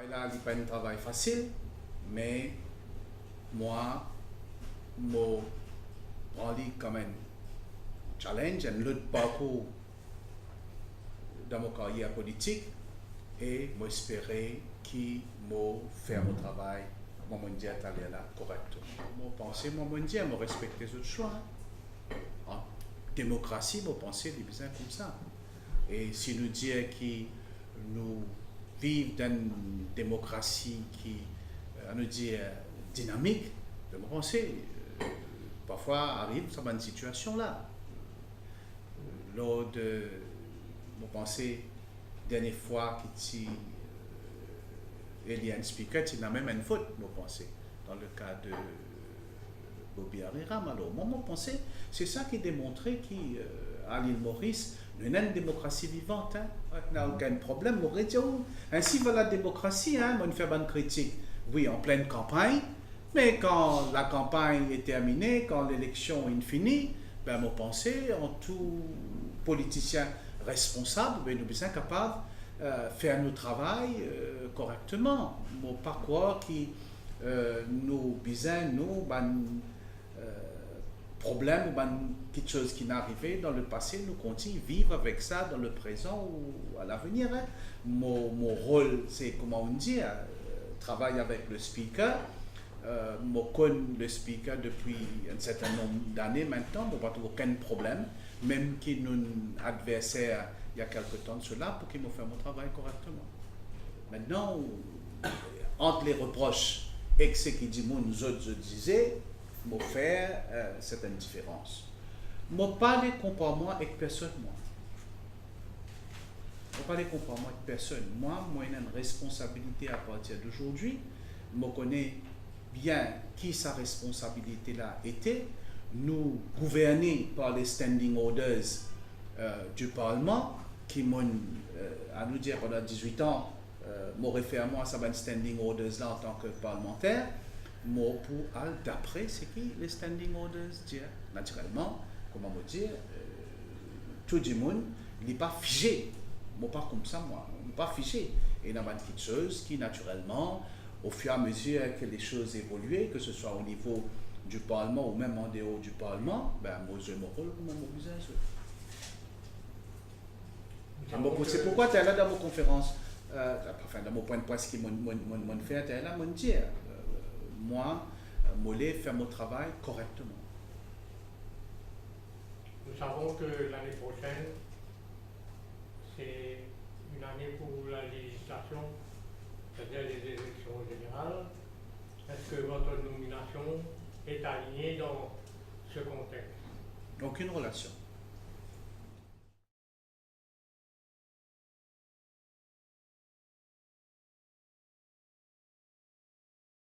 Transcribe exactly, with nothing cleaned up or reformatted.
La, li pa enn travay fasil, me mwa, mo pran li kom enn challenge, enn lot parkour dan mo karyer politik, e mo espere ki mo fer mo travay, kouma mo dir taler la, korekteman. Mo panse, mo, mo dir, mo respekte zot swa. An demokrasi, mo panse li bizin koumsa. E si nou dir ki nou viv dan enn demokrasi ki, eh, nou dir, dinamik, be mo panse, eh, parfwa ariv sa bann sitiasion la. Lor de, mo panse, dernie fwa ki ti, eh, eli enn speaker, ti ena mem enn vot, mo panse, dan le ka de Bobby Harira. Alor, mwa, mo panse, se sa ki demontre ki, eh, a Lil Moris, nou ena enn demokrasi vivant, hein. Ena okenn problem, mo redir ou, ensi va la demokrasi, hein, mo fer bann kritik, wi, an plin kanpagn, me kan lakanpagn est termine, kan leleksion inn fini, be, mo panse, an tou politisien responsab, be, nou bizin kapav, eh, fer nou travay, eh, korekteman. Mo pa krwar ki, eh, nou bizin, nou, bann, eh, problem ou bann kiksoz ki'nn arive dan lepase, nou kontign viv avek sa dan leprezan ou a lavenir, hein. Mo, mo rol, se, kouma nou dir, eh, travay avek le speaker. Eh, mo konn le speaker depi enn sertin nonb dane aster, mo pa trouv okenn problem, mem ki nounn adverser il y a quelque temps de cela, pou ki mo fer mo travay korekteman. Aster, ant le repros ek seki dimoun zot, zot zize, mo fer, eh, sertin diferans. Mo pa le konpar mwa ek personn, mwa. Mo pa le konpar mwa ek personn. Mwa, mo ena enn responsabilite a partir d'aujourd'hui. Mo kone bien ki sa responsabilite la ete. Nou gouverne par les standing orders, eh, du Parlement, ki mo'nn, eh, anou dir pandan dizwit an, eh, mo refer mwa a sa bann standing orders la antan ki parlemanter, mo pou al dapre seki le standing orders dir. Natirelman, kouma mo dir, eh, tou dimoun, li pa fize. Mo pa koumsa, mwa, mo pa fize. Ena bann kiksoz ki, natirelman, au fur et à mesure que les choses évoluent, que ce soit au niveau du Parlement ou mem an deor du Parlement, be, mo zwe mo rol kouma mo bizin zwe. Mo, se poukwa taler la dan mo konferans, eh, anfin, dan mo pwin de pres ki mo'nn, mo'nn, mo'nn, mo'nn fer taler la, mo'nn dir, eh, mwa, eh, mo le fer mo travay korekteman. Nous savons que l'année prochaine, c'est une année pour la législation, c'est-à-dire les élections générales. Est-ce que votre nomination est alignée dans ce contexte ? Okenn relasion.